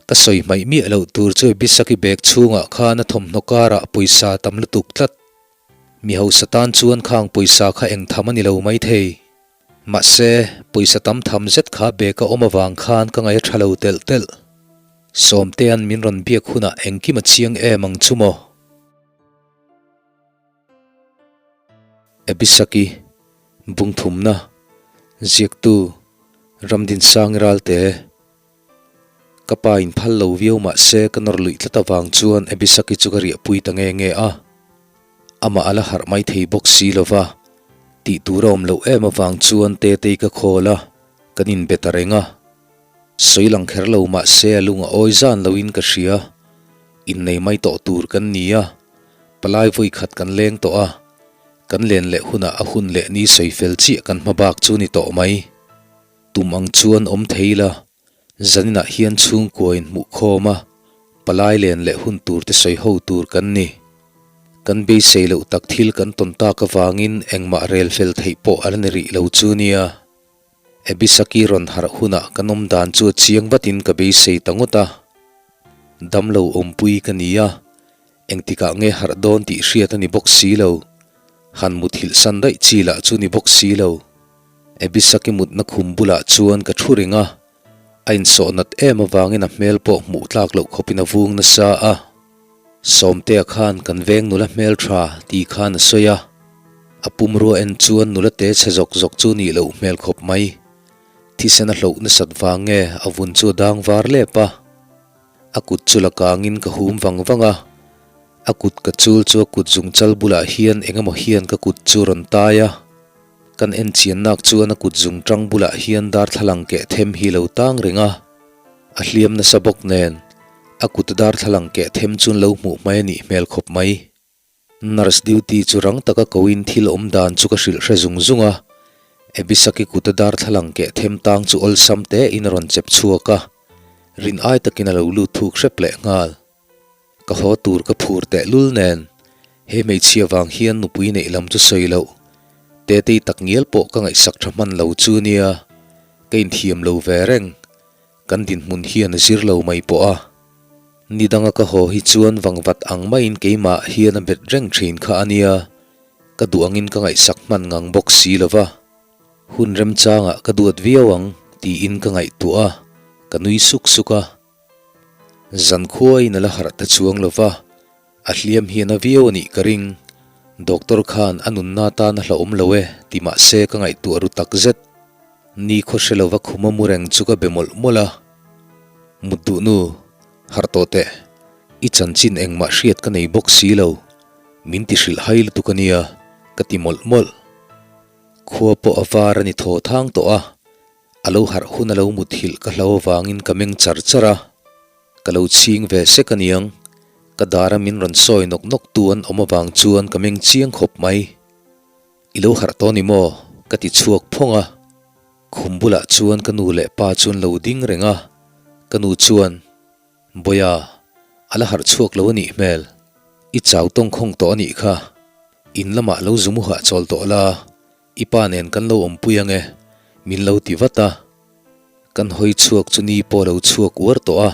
Ka sawi hmaih miah loh tur chu Bisaki bag chhungah khan a thawmhnaw karah pawisa tam lutuk tlat. Mi hausa tan chuan khang pawisa kha eng tham a ni lo maithei. Mahse, pawisa tam tham zet kha bag a awm avang khan ka ngaih a tha lo telh telh. Sawmtea'n min rawn biak hunah engkim a chiang em ang chu maw? Abisaki, Bungthumna, Ziaktu, Ramdinsangi Ralte, Ka pa in phal lo viau mah se ka nawr luih tlat avang chuan Abisaki chu ka riahpui ta nge nge a. Amah a la harh mai thei bawk si lo va, tih tur a awm loh em avang chuan Tetei ka khawl a, kan inbe ta reng a. Sawi lang kher lo mah se a lung a awi zan loin ka hria. Innei mai tawh tur kan ni a, palai vawi khat kan leng tawh a, kan len leh hunah a hun leh ni sawi fel chiah kan hma bak chu ni tawh mai. Tum ang chuan awm thei la, zaninah hian chhungkua in hmuh khawm a, palai len leh hun tur te sawi ho tur kan ni. Kan beisei loh tak thil kan tawn tak avangin engmah rel fel theih pawh a la ni rih lo chu nia. Abisaki rawn harh hunah kan awm dan chu a chiang vatin ka beisei ta ngawt a. Damlo awmpui ka ni a, engtikah nge harh dawn tih hriat a ni bawk si lo. Han muthilh san daih chi lah chu ni bawk si lo. Abisaki mutna khum bulah chuan ka thu reng a, a insawh nat em avangin a hmel pawh hmuh tlak loh khawpin a vung nasa a. Sawmtea khan kan veng nula hmel tha ti khan a sawi a, a pumrua en chuan nula te chhe zawk zawk chu nih loh hmel khawp mai. Thisen a hloh nasat vang nge a vun chu a dang var lep a, a kut chu la kangin ka hum vang vang a, a kut ka chul chu a kut zung chal bulah hian eng emaw hian ka kut chu rawn tai a, kan en chian nak chuan a kut zung tang bulah hian darthlalang keh them hi lo tang reng a. A hliam nasa bawk nen, a kut darthlalang keh them chun lo hmuh hmai a nih hmel khawp mai. Nurse duty chu rang taka koin thil awm dan chu ka hrilh hre zung zung a, Abisaki kuta darthlalang keh them tang chu awlsam te in a rawn chep chhuak a, rin ai takin a lo lut thuk hrep leh nghal. Ka haw tur ka phur teh lul nen, he hmeichhia vang hian nupui neih lam chu sawi loh, Tetei tak ngial pawh ka ngaihsak tha hman lo chu nia, ka inthiam lo ve reng, kan dinhmun hian a zir lo mai pawh a. Ni danga ka haw hi chuan vangvat ang maiin keimah hian a bet reng thin kha a nia, ka duh angin ka ngaihsak hman ngang bawk si lo va. Hun remchangah ka duat viau ang tiin ka ngaihtuah a, ka nui suk suk a. Zankhuain a la harh ta chuang lo va, a hliam hian a viau a nih ka ring. Doctor khan a nunna tan a hlauhawm lo e ti mah se ka ngaihtuah ru tak zet. Ni khaw hre lova khuma mu reng chu ka be mawlh mawlh a. Mut duh nu, harh tawh teh. I chanchin engmah hriat ka nei bawk si lo. Min ti hrilh hai lutuk a nia, ka ti mawlh mawlh. Khua pawh a var a ni thaw thang tawh a. A lo harh hun a lo muthilh ka hlo avangin ka meng char char a, ka lo chhing ve sek aniang, ka dara min rawn sawi nawk nawk tu an awm avang chuan ka meng chiang khawp mai. I lo harh tawh ni maw? ka ti chhuak phawng a, khum bulah chuan ka nu leh pa chuan lo ding reng a, ka nu chuan, Bawia, a la harh chhuak lo a nih hmel, i chau tawngkhawng tawh a nih kha, in lamah lo zu muhah chawl tawh la, I pa nen kan lo awmpui ang e, min lo ti vat a. Kan hawi chhuak chu ni pawh lo chhuak uar tawh a,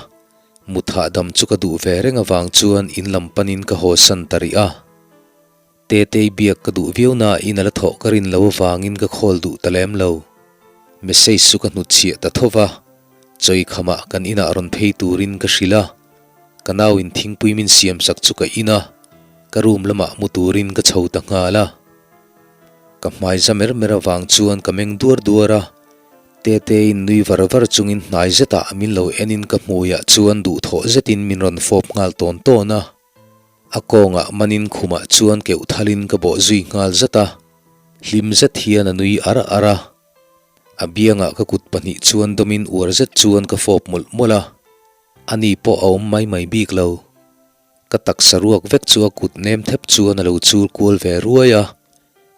mut hahdam chu ka duh ve reng avang chuan in lam panin ka haw san ta rih a. Tetei biak ka duh viau nain a la thawh ka rin lo avangin ka khawl duh ta lem lo. Message chu ka hnutchhiah ta tho va, chawi khamah kan inah rawn phei turin ka hrilh a, ka nauin thingpui min siamsak chu ka in a, ka room lamah mu turin ka chho ta nghal a. Ka hmai za mer mer avang chuan ka meng duar duar a, Teteiin nui var var chungin hnai zetah min lo enin ka hmuiah chuan duhthawh zetin min rawn fawp nghal tawn tawn a. A kawngah manin khumah chuan keuh thalin ka bawh zui nghal zat a, hlim zet hian a nui ar ar a. A biangah ka kut pahnih chuan dawmin uar zet chuan ka fawp mawlh mawlh a, ani pawh a awm mai mai bik lo. Ka taksa ruak vek chu a kut nem thep chuan a lo chul kual ve ruai a,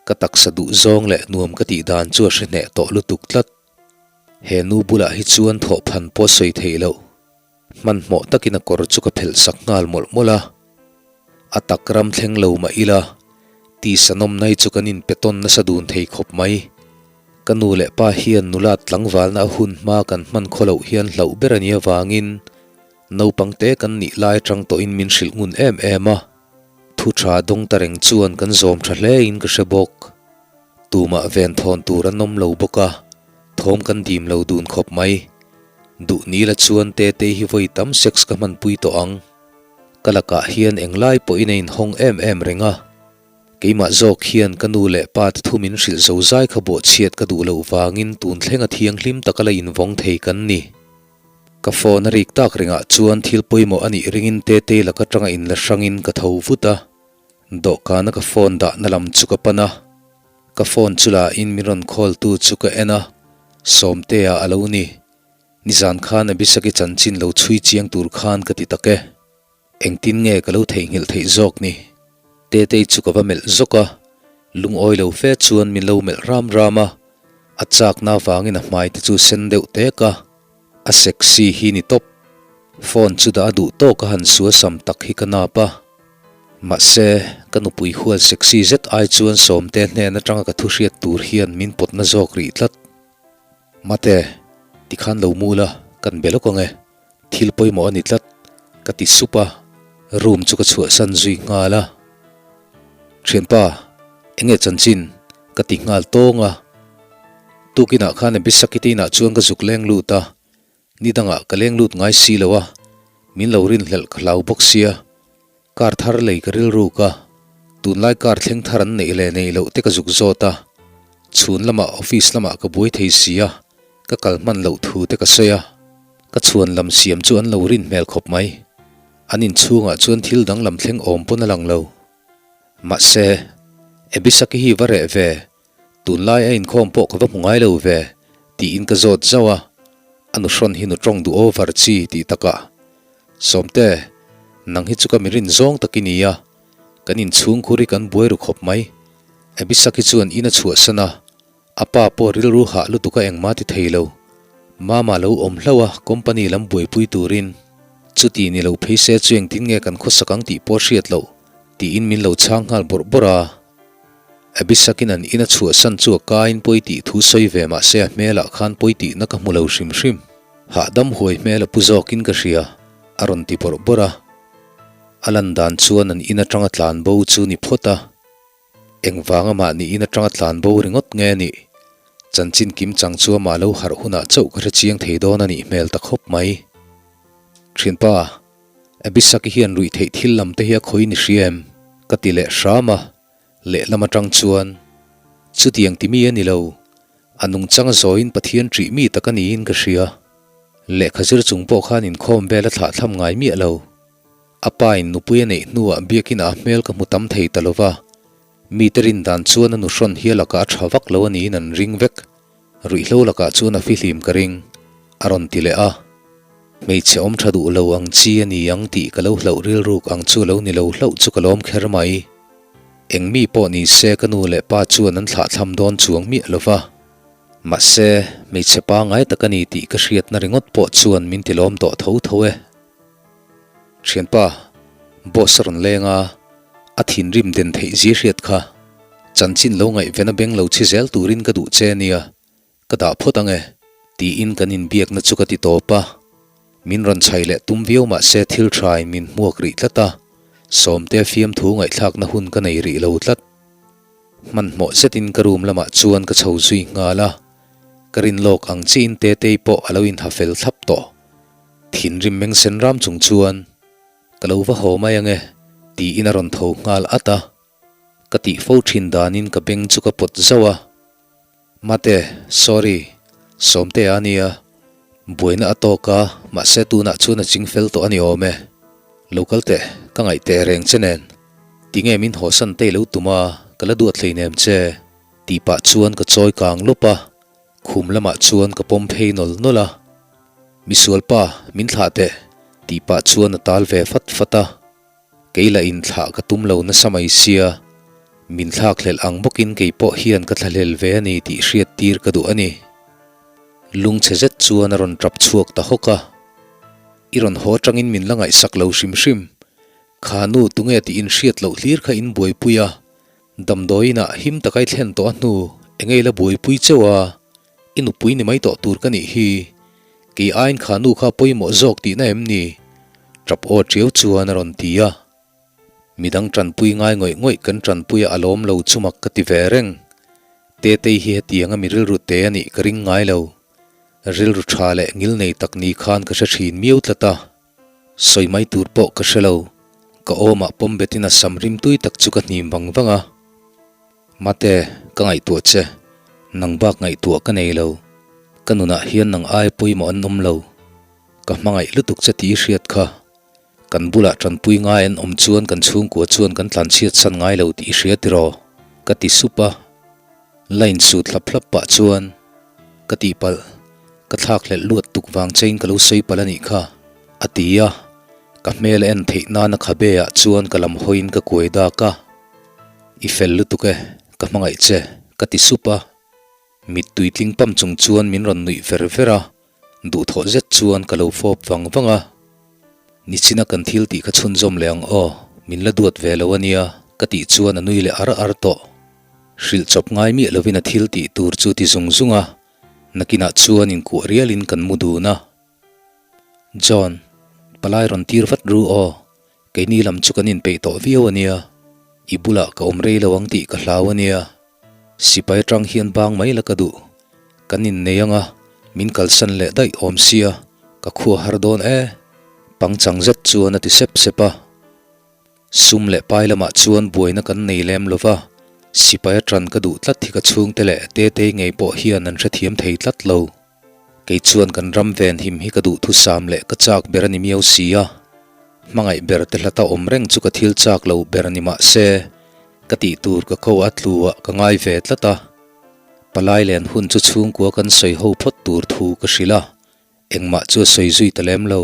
ka taksa duh zawng leh nuam ka tih dan chu a hre hneh tawh lutuk tlat. He nu bulah hi chuan thawh phan pawh sawi theih loh. Hmanhmawh takin a kawr chu ka phelh sak nghal mawlh mawlh a. A tak ram thleng lo mah ila, tisa nawmna hi chu kan inpe tawn nasa dun thei khawp mai. Ka nu leh pa hian nulat tlangvalna a hun hma kan hman khaw loh hian hlauh ber a nih avangin, Naupang te kan nih lai atang tawhin min hrilh ngun em em a, thu tha dawng ta reng chuan kan zawm tha hle in ka hre bawk. Tumah ven thawn tur an awm lo bawk a, thawm kan dim lo dun khawp mai. Duh ni la chuan Tetei hi vawi tam sex ka hmanpui tawh ang. Ka lakah hian englai pawhin a inhawng em em reng a. Keimah zawk hian ka nu leh pa te thu min hrilh zo zai kha bawhchhiat ka duh loh vangin tun thlenga thianghlim taka la invawng thei kan ni. Ka phone a rik tak ringah chuan thil pawimawh a nih ringin Tetei laka tanga inla hrangin ka tho vut a. Dawhkana ka phone dahna lam chu ka pan a. Ka phone chu la in min rawn call tu chu ka en a, Sawmtea a lo ni. Nizan khan Abisaki chanchin lo chhui chiang tur khan ka ti tak e. Engtin nge ka lo theihnghilh theih zawk ni? Tetei chu ka va melh zawk a, lungawi lo fe chuan min lo melh ram ram a, a chakna avangin a hmai te chu sen deuh tek a, a sexy hi ni tawp. Phone chu dah a duh tawk a han suasam tak hi ka nap a. Mahse, ka nupui hual sexy zet ai chuan Sawmte hnen atanga ka thu hriat tur hian min pawtna zawk rih tlat. Mate, tikhan lo mu la, kan be lawk ang e. Thil pawimawh a ni tlat, ka ti sup a, room chu ka chhuahsan zui nghal a. Thianpa, enge chanchin? ka ti nghal tawng a. Tukinah khan Abisaki te inah chuan ka zuk leng lut a, ni dangah ka leng lut ngai si lo a, min lo rinhlelh ka hlau bawk sia. Car thar lei ka rilruk a, tunlai car thleng thar an neih leh neih loh te ka zuk zawt a, chhun lamah office lamah ka buai thei si a, ka kal hman loh thu te ka sawi a, ka chhuan lam siam chu an lo rin hmel khawp mai. An inchhungah chuan thil danglam thleng awm pawn a lang lo. Mahse, Abisaki hi va reh ve, tunlai a inkhawm pawh ka va hmu ngai lo ve, tiin ka zawt zauh a, a nu hrawn hi nu tawng duh over chi tih takah Sawmte, nang hi chu ka mirin zawng tak i ni a, kan inchhungkhur hi kan buai ru khawp mai. Abisaki chuan in a chhuahsan a, a pa pawh rilru hah lutuk a engmah ti thei lo. Mama lo awm hlauh a company lam buaipui turin. Chuti ni lo phei se chu engtin nge kan khawsak ang tih pawh hriat loh, tiin min lo chhang nghal bawrh bawrh a. Abisakin an in a chhuahsan chu a kain pawi tih thu sawi ve mah se a hmelah khan pawi tihna ka hmu lo hrim hrim. Hahdam huai hmel a pu zawkin ka hria, a rawn ti bawrh bawrh a. A lan dan chuan an in atanga tlan bo chu ni phawt a. Engvanga mahni in atanga tlan bo ringawt nge nih? Chanchin kim chang chu amah lo harh hunah chauh ka hre chiang thei dawn a nih hmel ta khawp mai. Thinpa, Abisaki hian ruih theih thil lam te hi a khawi ni hria em? Ka ti leh hram a. Lehlam atang chuan, Chutiang ti mi a ni lo, a nungchang a zawiin Pathian ṭih mi tak a niin ka hria. Lehkha zir chung pawh khan inkhawm vel a thlahthlam ngai miah lo. A pa in nupui a neih hnuah biakin a hmel ka hmu tam thei ta lo va, mite rin dan chuan a nuhrawn hi a lakah a ṭha vak lo a niin an ring vek. Ruihhlo lakah chuan a fihlim ka ring, a rawn ti leh a. Hmeichhe awm ṭha duh lo ang chi a ni ang tih ka lo hlauh rilruk ang chu lo ni lo hlauh chu ka lawm kher mai. Eng mi pawh ni se ka nu leh pa chuan an thlahthlam dawn chuang miah lo va. Mahse, hmeichhe pangngai tak a ni tih ka hriatna ringawt pawh chuan min ti lawm tawh tho tho e. Thianpa, boss a rawn leng a, a thinrim den theih zia hriat kha. Chanchin lo ngaihven a beng lo chhi zel turin ka duh che nia, ka dah phawt ang e, tiin kan inbiakna chu ka ti tawp a. Min rawn chhai leh tum viau mah se thil thain min hmuak rih tlat a, Sawmte fiamthu ngaihthlakna hun ka nei rih lo tlat. Hmanhmawh zetin ka room lamah chuan ka chho zui nghal a, ka rin lawk ang chiin Tetei pawh a lo inha fel thlap tawh. Thinrim meng sen ram chung chuan, Ka lo va haw mai ange, tiin a rawn tho nghal at a. Ka tih fo thin danin ka beng chu ka pawt zauh a. Mate, sorry, Sawmtea a nia. Buaina a tawk a, mahse tunah chuan a ching fel tawh a ni awm e. Lo kal teh, ka ngaih teh reng che nen. Tinge min hawsan tei lo tum a, ka la duat hleinem che, tih pah chuan ka chawi kang lawp a. Khum lamah chuan ka pawm phei nawl nawl a, Misual pa, min thlah teh, tih pah chuan a tal ve fat fat a. Kei lah in thlah ka tum lo nasa mai sia, min thlak hlelh ang bawkin kei pawh hian ka thlahlel ve a ni tih hriat tir ka duh a ni. Lungchhe zet chuan a rawn tap chhuak ta hawk a. I rawn haw atangin min la ngaihsak lo hrim hrim. Kha nu tunge tih in hriat loh hlir kha in buaipui a, Damdawiin ah him tak ai thlen tawh a hnu engei la buaipui cheu a, i nupui ni mai tawh tur ka nih hi. Kei aiin kha nu kha pawimawh zawk tihna em ni? Ṭap aw ṭiau chuan a rawn ti a. Midang ṭanpui ngai ngawih ngawih kan ṭanpui a alawm lo chu mak ka ti ve reng. Tetei hi hetianga mi rilru te a nih ka ring ngai lo. Rilru ṭha leh ngil nei tak ni khan ka hre ṭhin miau tlat a. Sawi mai tur pawh ka hre lo. Ka awmah pawm betin a sam rim tui tak chu ka hnim vang vang a. Mate, ka ngaihtuah che. Nang bak ngaihtuah ka nei lo. Ka nunah hian nang ai pawimawh an awm lo. Ka hmangaih lutuk che tih i hriat kha. Kan bulah tanpui ngai an awm chuan kan chhungkua chuan kan tlanchhiat san ngai lo tih i hria tiraw? Ka ti sup a. Line sut hlap hlap pah chuan ka tihpalh, ka thlak hlelh luat tuk vang chein ka lo sawi palh a nih kha, a ti a. Ka hmel a en theih nana khabe ah chuan ka lam hawiin ka kuai dak a. I fel lutuk e, ka hmangaih che, ka ti sup a. Mittui tling pam chung chuan min rawn nuih ver ver a. Duhthawh zet chuan ka lo fawp vang vang a, Nichina kan thil tih kha chhunzawm leh ang aw, min la duat ve lo a nia, ka tih chuan a nui leh ar ar tawh. Hrilh chawp ngai miah lovin a thil tih tur chu ti zung zung a, nakinah chuan inkuah rialin kan mu dun a. John, palai rawn tir vat ru aw, keini lam chu kan inpeih tawh viau a nia, i bulah ka awm rei lo ang tih ka hlau a nia. Sipai atang hian bang mai la ka duh. Kan innei anga, min kalsan leh daih awm sia, ka khua har dawn e. Pangchang zet chuan a ti sep sep a. Sum leh pai lamah chuan buaina kan nei lem lo va, sipai atan ka duh tlat hi ka chhungte leh Tetei ngei pawh hian an hrethiam thei tlat lo. Kei chuan kan ram venhim hi ka duhthusam leh ka chak ber a ni miau si a. Hmangaih ber te hlata awm reng chu ka thil chak lo ber ni mah se, ka tih tur ka ko a tlu ah ka ngai ve tlat a. Palai len hun chu chhungkua kan sawi ho phawt tur thu ka hrilh a, engmah chu a sawi zui ta lem lo.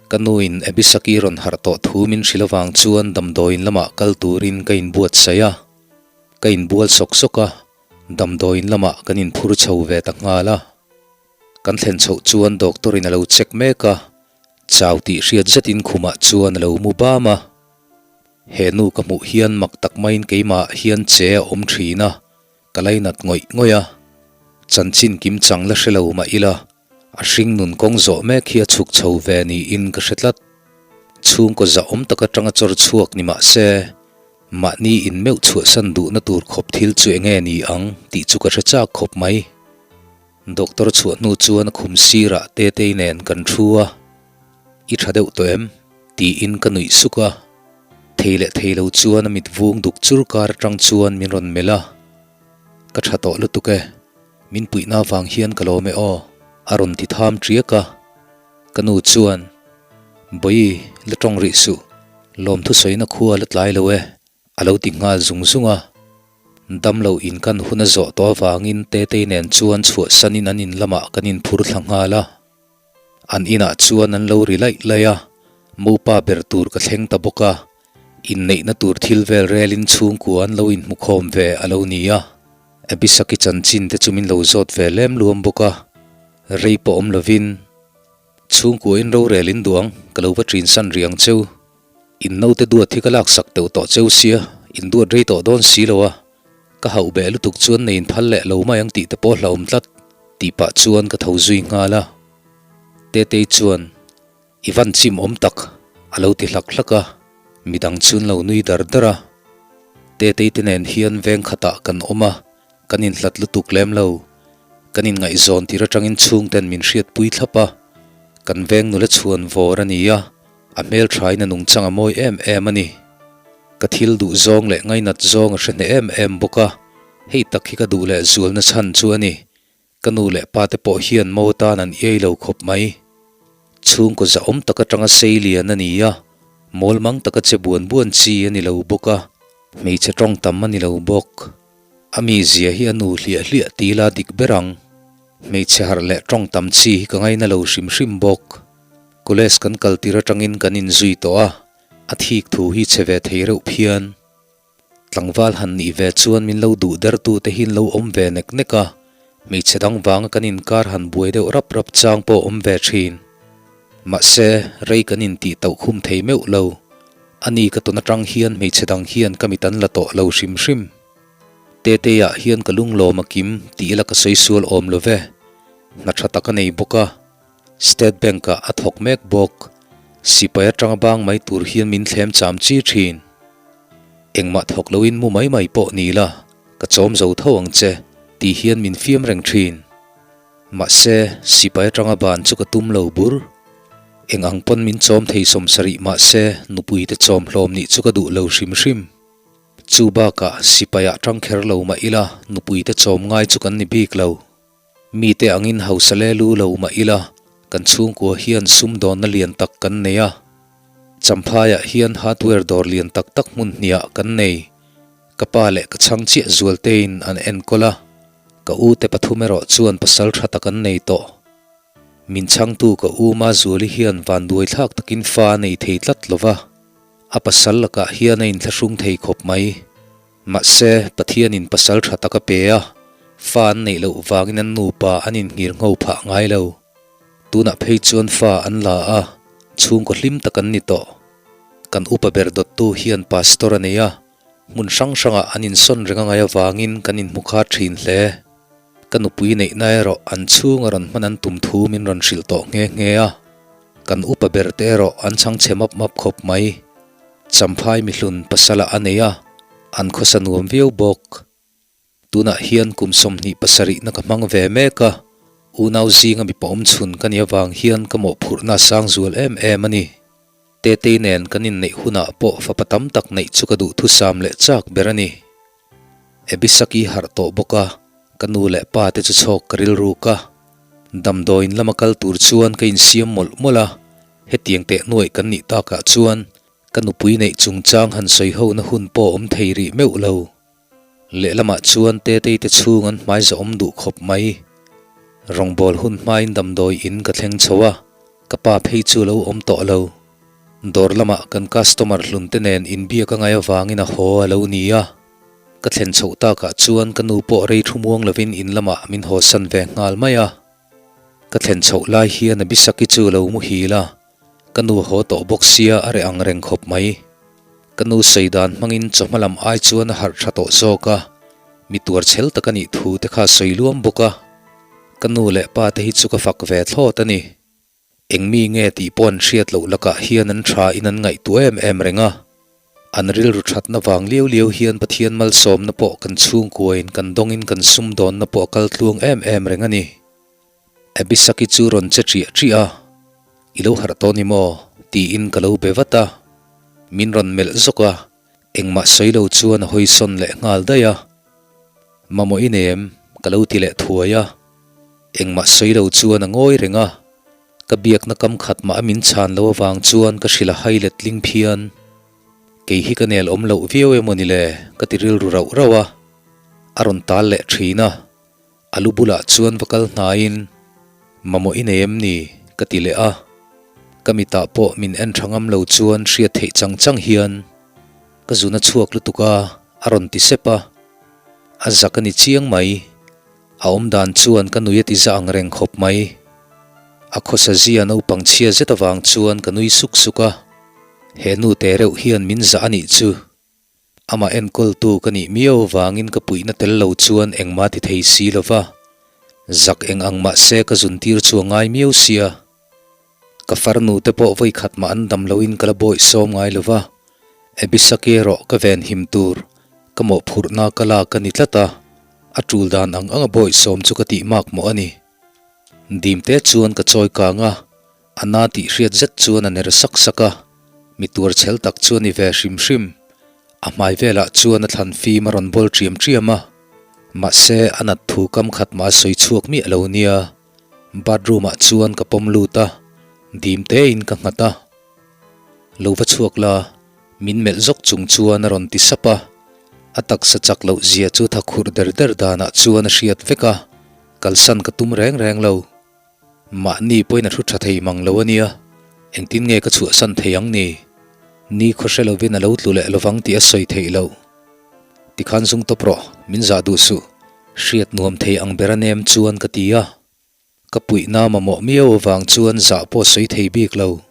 Ka nuin Abisaki rawn harh tawh thu min hrilh avang chuan damdawiin lamah kal turin ka inbuatsaih a. Ka inbual sawk sawk a, Damdawiin lamah kan inphur chho ve ta nghal a. Kan thlen chhoh chuan doctor in a lo check mek a, chau tih hriat zetin khumah chuan a lo mu bam a. He nu ka hmuh hian mak tak maiin keimah hian che a awm thin a, ka lainat ngawih ngawih a. Chanchin kim chang la hre lo mah ila, a hring nun kawng zawh mek hi a chhuk chho ve niin ka hre tlat. Chhungkaw zahawm tak atanga chawr chhuak ni mah se, Mahni in meuh chhuahsan duhna tur khawp thil chu enge ni ang tih chu ka hre chak khawp mai. Doctor chhuah hnu chuan a khum sirah Tetei nen kan thu a, I tha deuh tawh em? tiin ka nuih suk a. Thei leh thei lo chuan a mit vung duk chur kar atang chuan min rawn melh a, Ka tha tawh lutuk e, min puihna avang hian ka lawm e aw, a rawn ti tham tiak a. Ka nu chuan, Bawi, la tawng rih suh, lawmthu sawina khua la tlai lo e, a lo ti nghal zung zung a. Damlo in kan hun a zawh tawh avangin Tetei nen chuan chhuahsanin an in lamah kan inphur thla nghal a. An inah chuan an lo ri laih laih a, mopa ber tur ka thleng ta bawk a, inneihna tur thil vel relin chhungkua an lo inhmukhawm ve a lo ni a. Abisaki chanchin te chu min lo zawt ve lem luam bawk a, rei pawh awm lovin, Chhungkuain rorel in duang, ka lo va ṭin san rih ang cheu. In naute duat hi ka laksak teuh tawh cheu sia, in duat rei tawh dawn si lo a. Ka hauh beh lutuk chuan nei in phal leh lo mai ang tih te pawh hlauhawm tlat, tih pah chuan ka tho zui nghal a. Tetei chuan, I van chim awm tak, a lo ti hlak hlak a, midang chu an lo nui dar dar a. Tetei te nen hian veng khatah kan awm a, Kan inhlat lutuk lem lo. Kan inngaihzawn tir atangin chhungten min hriatpui thlap a. Kan veng nula chhuan vawr a ni a, a hmelthain a nungchang a mawi em em a ni. Ka thil duh zawng leh ngainat zawng a hre hneh em em bawk a, hei tak hi ka duh leh zualna chhan chu a ni. Ka nu leh pa te pawh hian mo tan an iai lo khawp mai. Chhungkaw zahawm tak atanga sei lian a ni a, mawlmang taka che buan buan chi a ni lo bawk a, hmeichhe tawng tam a ni lo bawk. A mizia hi a nu hliah hliah ti ila dik ber ang. Hmeichhe harh leh tawng tam chi hi ka ngaina lo hrim hrim bawk. College kan kal tir atangin kan inzui tawh a, a thik thu hi chhe ve thei reuh phian. Tlangval han nih ve chuan min lo duh der tu te hi an lo awm ve nek nek a, hmeichhe dang vanga kan inkar han buai deuh rap rap chang pawh awm ve thin. Mahse, rei kan intih tauh khum thei meuh lo. Ani ka tawn atang hian hmeichhe dang hian ka mit an la tawh lo hrim hrim. Tetea hian ka lunglawm a kim tih ila ka sawi sual awm lo ve. Hna tha tak a nei bawk a, State Bank ah a thawk mek bawk. Sipai atanga bang mai tur hian min thlem cham chi thin. Engmah thawk loin mu mai mai pawh ni la, ka chawm zo tho ang che, tih hian min fiam reng thin. Mahse, sipai atanga ban chu ka tum lo bur. Eng ang pawn min chawm thei sawmsarih mahse, nupui te chawm hlawm nih chu ka duh lo hrim hrim. Chu bakah sipai ah tang kher lo mah ila, nupui te chawm ngai chu kan ni bik lo. Mite angin hausa le lu lo mah ila, kan chhungkua hian sumdawnna lian tak kan nei a. Champhaiah hian hardware dawr lian tak tak hmun hniah kan nei. Ka pa leh ka chhang chiah zualtein an enkawl a, ka u te pathum erawh chuan pasal tha tak an nei tawh. Min chhangtu ka u Mazuali hian vanduai thlak takin fa a nei thei tlat lo va, a pasal lakah hian a inthlahrung thei khawp mai. Mahse, Pathianin pasal tha tak a pe a, fa an neih loh vangin an nupa an inhngir ngho phah ngai lo. Tunah phei chuan fa an la a, chhungkaw hlim tak an ni tawh. Kan upa ber dawttu hian pastor a nei a, hmun hrang hrangah an insawn reng a ngai avangin kan inhmu khat thin hle. Ka nupui neihna erawh an chhunga rawn hman an tum thu min rawn hrilh tawh nghe nghe a, kan upa ber te erawh an chhang chhe map map khawp mai. Champhai mihlun pasala a nei a, an khawsa nuam viau bawk. Tunah hian kum 27 na ka hmang ve mek a, unau zinga mipa awm chhun ka nih avang hian ka mawhphurhna a sang zual em em a ni. Tetei nen kan inneih hunah pawh fapa tam tak neih chu ka duhthusam leh chak ber a ni. Abisaki harh tawh bawk a, ka nu leh pa te chu chhawk ka rilruk a. Damdawiin lama kal tur chuan ka insiam mawlh mawlh a, hetiang teh nuaih kan nih takah chuan ka nupui neih chungchang han sawi ho na hun pawh awm thei rih meuh lo. Lehlamah chuan Tetei te chhung an hmai zahawm duh khawp mai. Rawngbâwl hun hmain damdawi in ka thleng chho a, ka pa phei chu lo awm tawh lo. Dawr lamah kan customer hlun te nen inbiak a ngaih avangin a haw a lo ni a. Ka thlen chhoh takah chuan ka nu pawh rei thu muang lovin in lamah min hawsan ve nghal mai a. Ka thlen chhoh lai hian Abisaki chu lo muhil a, ka nu a haw tawh bawk sia a reh ang reng khawp mai. Ka nu sawi dan hmangin chawhma lam ai chuan a harh tha tawh zawk a, mi tuar chhel tak a nih thu te kha a sawi luam bawk a. Ka nu leh pa te hi chu ka fak ve thlawt a ni. Eng mi nge tih pawh an hriat loh lakah hian an tha in an ngaihtuah em em reng a. An rilru thatna vang liau liau hian Pathian malsawmna pawh kan chhungkuain kan dawngin kan sumdawnna pawh a kal tluang em em reng a ni. Abisaki chu rawn che ṭiah ṭiah a, I lo harh tawh ni maw? tiin ka lo be vat a. Min rawn melh zawk a, engmah sawi lo chuan a hawi sawn leh nghal daih a. Mamawh i nem? ka lo ti leh thuai a. Engmah sawi lo chuan a ngawi reng a, ka biakna kam khat mah a min chhan lo avang chuan ka hrilh a hai let tling phian. Kei hi ka nel awm loh viau emaw ni le ka ti rilru rauh rauh a, a rawn tal leh thin a, a lu bulah chuan va kal hnaiin mamawh i nei em ni ka ti leh a, ka mitah pawh min en tha ngam lo chuan hriat theih chang chang hian ka zun a chhuak lutuk a, a rawn ti sep a, a zak a ni chiang mai. A awm dan chuan ka nui a ti za ang reng khawp mai. A khawsa zia naupang chhia zet avang chuan ka nui suk suk a, he nu te reuh hian min zah a nih chu. Amah enkawltu ka nih miau avangin ka puihna tel lo chuan engmah ti thei si lo va, zak eng ang mah se ka zuntir chu a ngai miau sia. Ka farnu te pawh vawi khat mah an dam loin ka la bawih sawm ngai lo va, Abisaki erawh ka ven him tur ka mawhphurhna ka lak a ni tlat a, a tul dan ang anga bawih sawm chu ka tih mak mawh a ni. Dim te chuan ka chawi kang a, a na tih hriat zet chuan a ner sak sak a, mi tuar chhel tak chu a ni ve hrim hrim. A hmai velah chuan a thlan fim a rawn bawl ṭiam ṭiam a, mahse a nat thu kam khat mah a sawi chhuak miah lo nia. Bathroom ah chuan ka pawm lut a, dim tein ka nghat a. Lo va chhuak la, min melh zawk chung chuan a rawn ti sap a. A taksa chak loh zia chu tha khurh der der danah chuan a hriat vek a, kalsan ka tum reng reng lo. Mahni pawhin a thu tha thei mang lo a nia, engtin nge ka chhuahsan thei ang ni? Ni khaw hre lovin a lo tlu leh lovang tih a sawi theih loh. Tikhan zung tawp rawh, min zah duh suh. Hriat nuam thei ang ber a nem chuan ka ti a. Ka puihna mamawh miau avang chuan zah pawh sawi thei bik lo.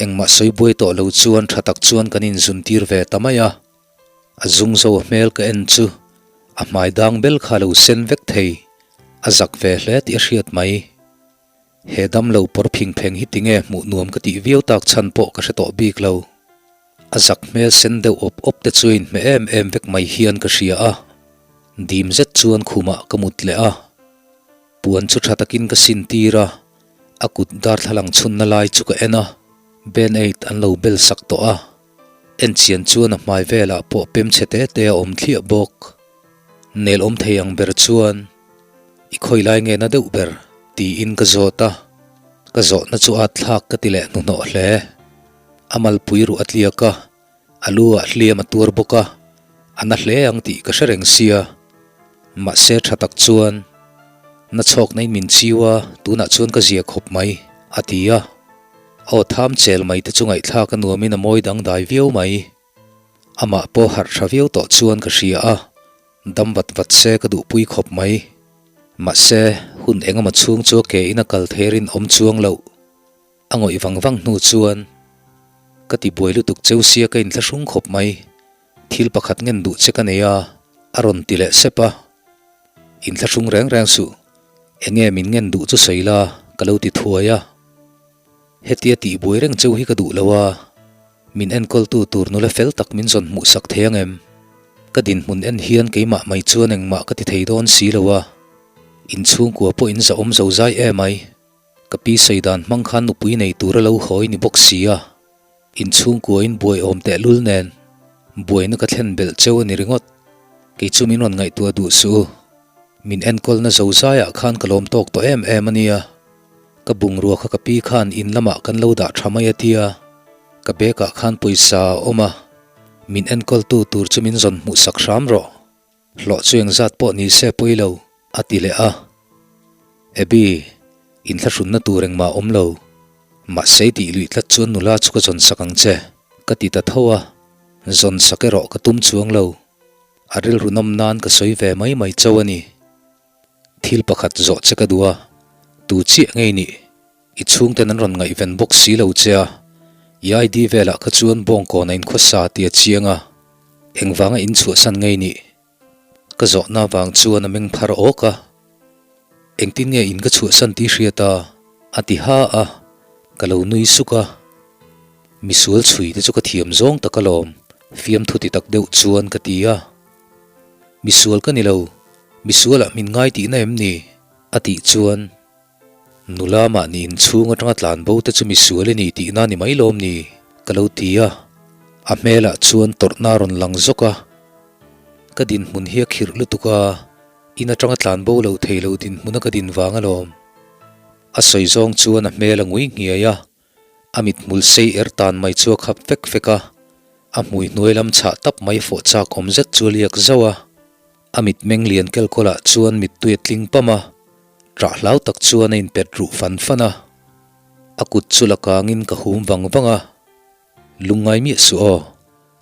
Engmah sawi buai tawh lo chuan tha tak chuan kan inzun tir ve ta mai a. A zung zo a hmel ka en chu a hmai dang bel kha lo sen vek thei. A zak ve hle tih a hriat mai. He damlo pawr phing pheng hi tinge hmuh nuam ka tih viau tak chhan pawh ka hre tawh bik lo. A zak hmel sen deuh awp awp te chu a inhmeh em em vek mai hian ka hria a. Dim zet chuan khumah ka mut leh a. Puan chu tha takin ka sin tir a, a kut darthlalang chhunna lai chu ka en a, band-aid an lo bel sak tawh a. En chian chuan a hmai velah pawh pem chhe te te a awm thliah bawk. Nel awm thei ang ber chuan i khawi lai nge na deuh ber tiin ka zawt a, ka zawhna chu at thlak ka ti leh hnuhnawh hle. A malpui ruh a tliak a, a lu ah hliam a tuar bawk a, a na hle ang tih ka hre reng sia. Mahse tha tak chuan na chhawk na in min chiu a, tunah chuan ka zia khawp mai, a ti a. Aw tham chel mai te chu ngaihthlak a nuamin a mawi dangdai viau mai. Amah pawh harh tha viau tawh chuan ka hria a, dam vat vat se ka duhpui khawp mai. Mahse, hun engemaw chhung chu a ke in a kal thei rinawm chuang loh. A ngawih vang vang hnu chuan, Ka ti buai lutuk cheu sia ka inthlahrung khawp mai. Thil pakhat ngen duh che ka nei a, a rawn ti leh sep a. Inthlahrung reng reng suh, enge min ngen duh chu sawi la, ka lo ti thuai a. Hetia tih buai reng cheu hi ka duh lo a, min enkawltu tur nula fel tak min zawn hmuh sak thei ang em? Ka dinhmun en hian keimah mai chuan engmah ka ti thei dawn si lo a, inchhungkua pawh in zahawm zo zai em ai. Ka pi sawi dan hmang khan nupui nei tur a lo hawi ni bawk si a, inchhungkuain buai awm tehlul nen buaina ka thlen belh cheu a ni ringawt. Kei chu min rawn ngaihtuah duh suh u. Min enkawlna zo zaiah khan ka lawm tawk tawh em em a nia. Ka bungrua kha ka pi khan in lamah kan lo dah tha mai a tia, ka bag ah khan pawisa a awm a, min enkawltu tur chu min zawn hmuh sak hram rawh. Hlawh chu engzat pawh ni se pawi lo, a ti leh a. Abby, inthlahrunna tur engmah awm lo. Mahse i tih luih tlat chuan nula chu ka zawn sak ang che, ka ti ta tho a. Zawn sak erawh ka tum chuang lo. A rilru nawm nan ka sawi ve mai mai chauh a ni. Thil pakhat zawh che ka duh a, tu chiah ngei nih? I chhungten an rawn ngaihven bawk si lo che a, i ID velah kha chuan bawngkawn a inkhawsa tih a chiang a, engvanga in chhuahsan ngei nih? Ka zawhna vang chuan a meng phar awk a, Engtin nge in ka chhuahsan tih hriat a? a ti ha a, ka lo nui suk a, Misual chhui te chu ka thiam zawng tak alawm, fiamthu ti tak deuh chuan ka ti a. Misual ka ni lo, misualah min ngai tihna em ni? a tih chuan Nula mahni inchhung atanga tlan bo te chu misual i ni tihna ni mai lawm ni? ka lo ti a, a hmelah chuan tawrhna a rawn lang zawk a. Ka dinhmun hi a khirh lutuk a, in atanga tlan bo lo thei lo dinhmuna ka din vang alawm. A sawi zawng chuan a hmel a ngui nghiai a, A mithmul sei er tan mai chu a khap fek fek a, a hmui hnuai lam chhah tap mai fawh chak awm zet chu a liak zauh a. A mitmeng lian kelkawlah chuan mittui a tling pam a, ṭah hlau tak chuan a inpet ruh fan fan a. A kut chu la kangin ka hum vang vang a, Lungngai miah suh aw,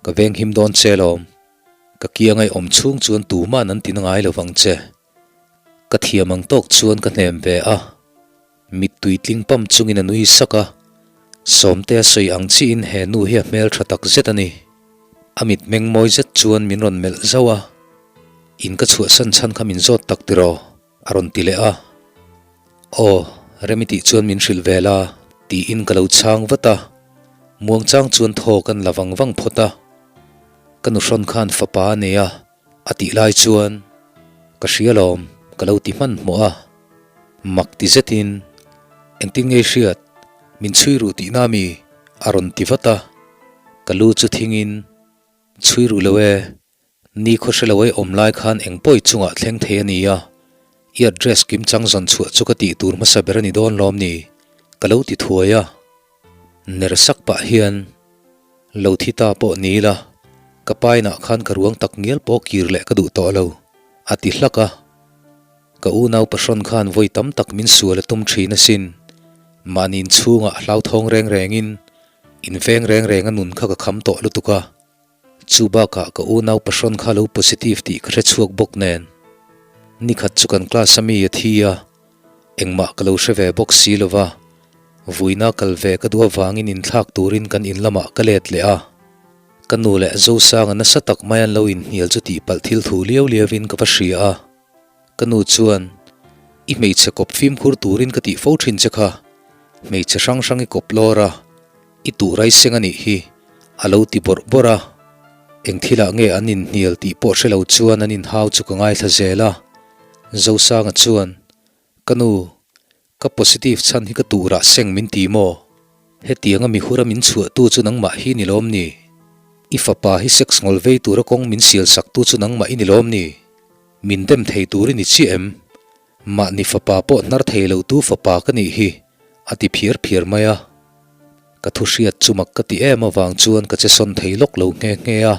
ka veng him dawn che lawm. Ka kiangai awm chhung chuan tuman an ti na ngai lo vang che. Ka thiam ang tawk chuan ka hnem ve a. Mittui tling pam chungin a nui sak a, Sawmtea sawi ang chiin he nu hi a hmel tha tak zet a ni. A mitmeng mawi zet chuan min rawn melh zauh a, In ka chhuahsan chhan kha min zawt tak tiraw? a rawn ti leh a. Aw, rem i tih chuan min hrilh ve la, tiin ka lo chhang vat a. Muangchang chuan thaw kan la vang vang phawt a. Ka nuhrawn khan fapa a nei a, A tih lai chuan ka hria lawm ka lo ti hmanhmawh a, mak ti zetin engtin ngei hriat min chhui ruh tihna mi a rawn ti vat a, ka lu chu thingin chhui ruh lo e, ni khaw hre lo ei awm lai khan eng pawi chungah thleng thei a ni a, i address kim chang zawn chhuah chu ka tih tur hmasa ber a ni dawn lawm ni ka lo ti thuai a, ner sak pah hian. Lo thi ta pawh ni ila, ka painah khan ka ruang tak ngial pawh kir leh ka duh tawh lo, a ti hlak a. Ka unau pahrawn khan vawi tam tak min sual a tum thin asin. Mahni inchhungah hlauthawng reng rengin, inveng reng reng a nun kha ka kham tawh lutuk a. Chu bakah ka unau pahrawn kha lo positive tih ka hre chhuak bawk nen. Nikhat chu kan class a mi a thi a, Engmah ka lo hre ve bawk si lo va, vuina kal ve ka duh avangin inthlak turin kan in lamah ka let leh a. Ka nu leh Zosanga nasa tak mai an lo inhnial chu tihpalh thil thu liau liauin ka va hria a. Ka nu chuan, I hmeichhe kawp fimkhur turin ka tih fo thin che kha, hmeichhe hrang hrang i kawp lawr a, i tuh rai seng a nih hi, a lo ti bawrh bawrh a. Eng thilah nge an inhnial tih pawh hre lo chuan an inhau chu ka ngaithla zel a. Zosanga chuan, Ka nu, ka positive chhan hi ka tuhrah seng min ti maw? Hetianga mihura min chhuahtu chu nangmah hi ni lawm ni? I fapa hi sex ngawl vei tura kawng min sial saktu chu nangmah i ni lawm ni? Min dem thei tur i ni chiah em? Mahni fapa pawh hnar thei lo tu fapa ka nih hi, a ti phiar phiar mai a. Ka thu hriat chu mak ka ti em avang chuan ka che sawn thei lawk lo nghe nghe a.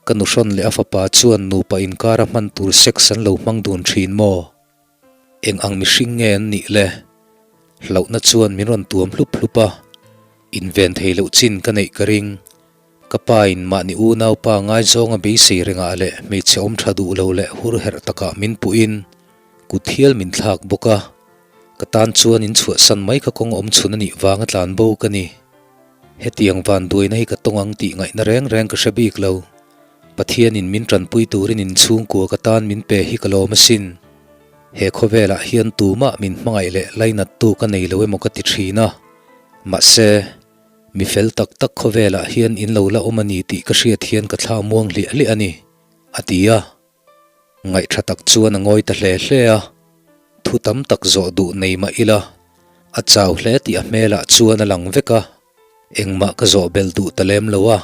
Ka nuhrawn leh a fapa chuan nupa inkara hman tur sex an lo hmang dun thin maw? Eng ang mihring nge an nih le? Hlauhna chuan min rawn tuam hlup hlup a, inven thei loh chin ka neih ka ring. Ka pa in mahni unaupa ngaizawnga beisei rengah leh hmeichhe awm tha duh lo leh hur herh takah min puhin kut hial min thlak bawk a, ka tan chuan in chhuahsan mai kha kawng awm chhun a nih vanga tlan bo ka ni. Hetiang vanduaina hi ka tawng ang tih ngaihna reng reng ka hre bik lo. Pathianin min tanpui turin in chhungkua ka tan min pe hi ka lawm asin. He khawvelah hian tumah min hmangaih leh lainattu ka nei lo emaw ka ti thin a. Mahse. Mi fel tak tak khawvelah hian in lo la awm a ni tih ka hriat hian ka thla muang hliah hliah a ni, a ti a. Ngaihṭha tak chuan a ngawi ta hle hle a. Thu tam tak zawh duh nei mah ila, a chau hle tih a hmelah chuan a lang vek a. Engmah ka zawh belh duh ta lem lo a.